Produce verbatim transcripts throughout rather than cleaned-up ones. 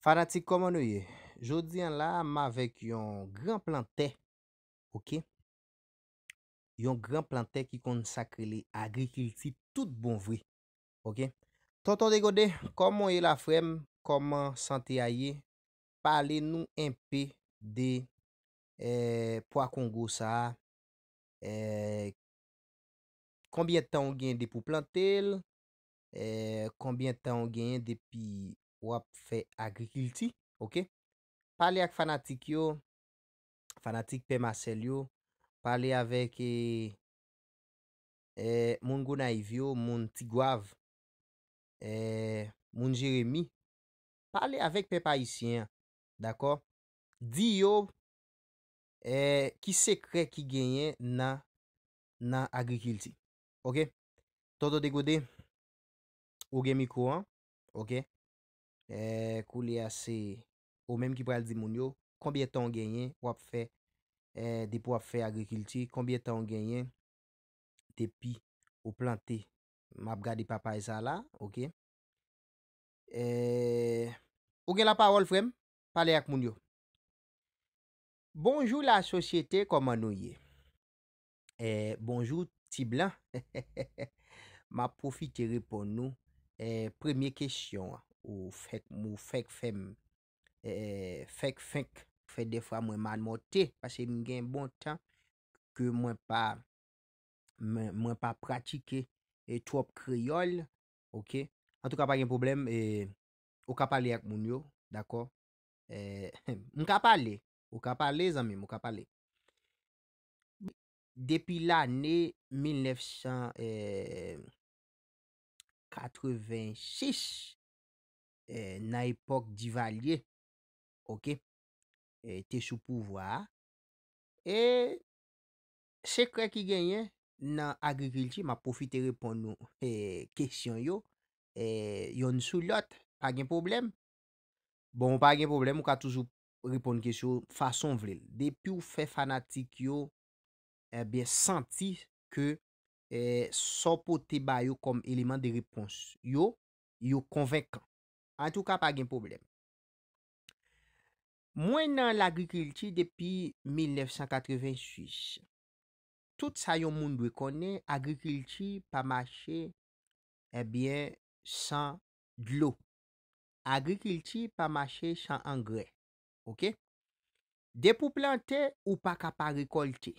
Fanatik, kòman nou ye? Jodi a la, m avèk yon gran plantè, oke? Yon gran plantè ki konn sa k rele agrikilti tout bon vre, oke? Tonton Degode, kòman w ye la, frè m? Kòman sante a ye? Pale nou enpe de, eh, pwa Kongo sa a. Eh, konbyen tan w gen depi w plante l? Eh, konbyen tan w genyen depi w ap fè agrikilti? Oke? Pale ak fanatik yo, fanatik Pè Masèl yo, pale avèk, eh, eh, moun Gonayiv yo, moun Tigwav, eh, moun Jeremi. Pale avèk pèp ayisyen an, dakò? Di yo, eh, ki sekrè ki genyen nan, nan agrikilti. Oke? Tonton Degode, ou gen mikwo an, oke? Eh, koulye a se ou menm ki pral di moun yo, konbyen tan w genyen w ap fè, eh, depi w ap fè agrikilti, konbyen tan w genyen depi ou plante. M ap gade papay sa la, oke? Eh, ou gen lapawòl, frè m, pale ak moun yo. Bonjou lasosyete, kòman nou ye? Eh, bonjou ti blan. M ap pwofite reponn nou, eh, premye kesyon an. Ou fèk, ou fèk fè m, eh, fèk fenk fè defwa mwen manmòte, paske m gen bon tan ke mwen pa, mwen, mwen pa pratike, eh, twòp kreyòl, oke? Antouka, pa gen pwoblèm, eh, ou ka pale ak moun yo, dakò? Eh, m ka pale, ou ka pale, zanmi m, ou ka pale. Depi lane mil nèf san, eh, katrevensis, eh, nan epòk Divalye, oke, eh, te sou pouvwa a. E sekrè ki genyen nan agrikilti, m ap pwofite reponn nou, eh, kesyon yo, eh, yonn sou lòt, pa gen pwoblèm. Bon, ou pa gen pwoblèm, ou ka toujou reponn kesyon fason w vle l. Depi w fè fanatik yo, ebyen, santi ke, eh, sa w pote ba yo kòm eleman de repons yo, yo konvenkan. Antouka, pa gen pwoblèm. Mwen nan lagrikilti depi mil nèf san katrevensis. Tout sa yon moun dwe konnen, agrikilti pa mache, ebyen, san dlo. Agrikilti pa mache san angrè. Oke? Depi w plante, ou pa ka pa rekòlte.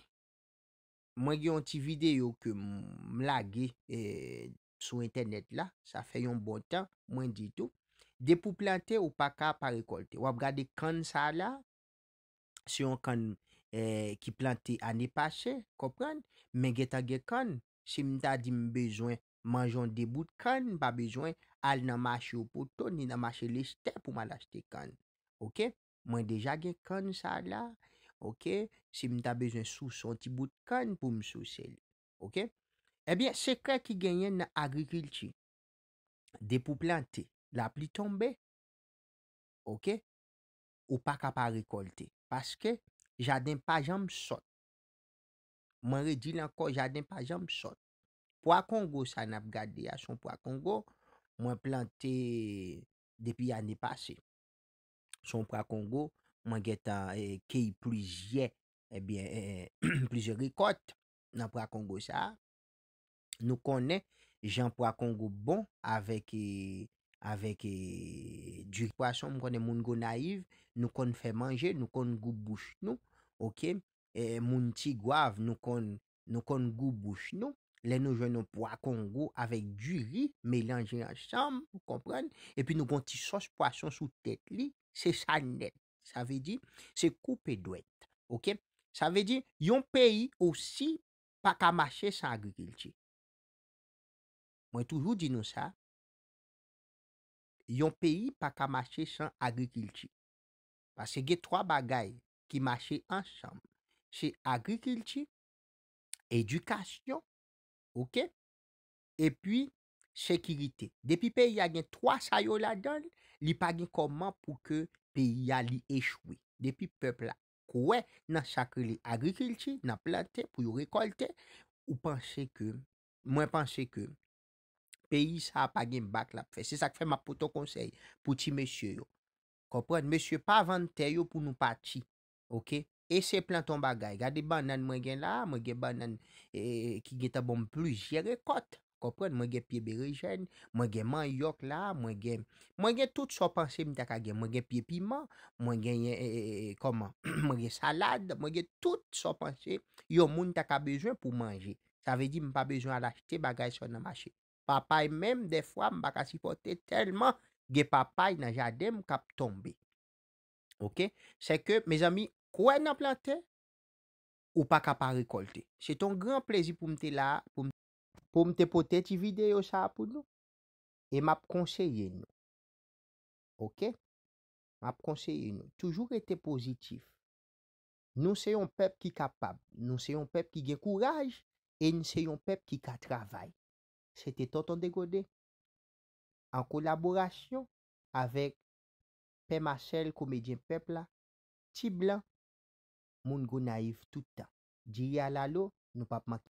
Mwen gen yon ti videyo ke m, m lage, eh, sou entènèt la, sa fè yon bon tan, mwen di tou. Depi w plante, ou pa ka pa rekòlte. W ap gade kann sa la, se yon kann, eh, ki plante ane pase, konprann? Men gentan gen kann. Si m ta di m bezwen manje yon de bout kann, m pa bezwen al nan mache Opoto ni nan mache Lestè pou m al achte kann. Oke? Mwen deja gen kann sa la. Oke? Si m ta bezwen souse yon ti bout kann pou m souse l. Oke? Ebyen, sekrè ki genyen nan agrikilti. Depi w plante, lapli tonbe, oke, ou pa ka pa rekòlte. Paske jaden pa janm sòt. Mwen redi l ankò, jaden pa janm sòt. Pwa Kongo sa n ap gade a, se yon pwa Kongo mwen plante depi ane pase. Se yon pwa Kongo, mwen gentan, eh, keyi plizyè, ebyen, eh, plizyè rekòt nan pwa Kongo sa a. Nou konnen jan pwa Kongo bon avèk, eh, avèk, eh, diri pwason. M konnen moun Gonayiv, nou konn fè manje, nou konn gou bouch nou, oke? Eh, moun Tigwav, nou konn, nou konn gou bouch nou. Lè nou jwenn yon pwa Kongo avèk diri melanje ansanm, ou konprann? Epi nou gon ti sòs pwason sou tèt li, se sa nèt. Sa vle di, se koupe dwèt. Oke? Sa vle di, yon peyi osi pa ka mache san agrikilti. Mwen toujou di nou sa, yon peyi pa ka mache san agrikilti. Paske gen twa bagay ki mache ansanm. Se agrikilti, edikasyon, oke? Epi sekirite. Depi peyi a gen twa sa yo ladan l, li pa gen kòman pou ke peyi a li echwe. Depi pèp la kwè nan sa k rele agrikilti, nan plante pou yo rekòlte, ou panse ke, mwen panse ke peyi sa a pa gen bak l ap fè. Se sa k fè m ap pote yon konsèy pou ti mesye yo. Konprann? Mesye, pa vann tè yo pou nou pati. Oke? E se plante yon bagay. Gade bannann mwen gen la, mwen gen bannann e, ki gentan ban m plizyè rekòt. Konprann? Mwen gen pye berejèn, mwen gen manyòk la, mwen gen mwen gen tout sa w panse m ta ka gen. Mwen gen pye piman, mwen gen e, e, e, kòman? Mwen gen salad, mwen gen tout sa w panse yon moun ta ka bezwen pou manje. Sa vle di m pa bezwen al achte bagay sa yo nan mache. Papay menm, dèfwa, m pa ka sipòte tèlman gen papay nan jaden m k ap tonbe. Oke? Sèke, mezanmi, kwè nan plante, ou pa ka pa rekòlte. Se t on gran plezi pou m te la, pou m, pou m te pote ti videyo sa a pou nou. E m ap konseye nou. Oke? M ap konseye nou. Toujou rete pozitif. Nou se yon pèp ki kapab. Nou se yon pèp ki gen kouraj. E n se yon pèp ki ka travay. Se te Tonton Degode, an kolaborasyon avèk Pè Masèl, komedyen pèp la, Ti Blan, moun Gonayiv tout tan. Diri a lalo, nou p ap manke.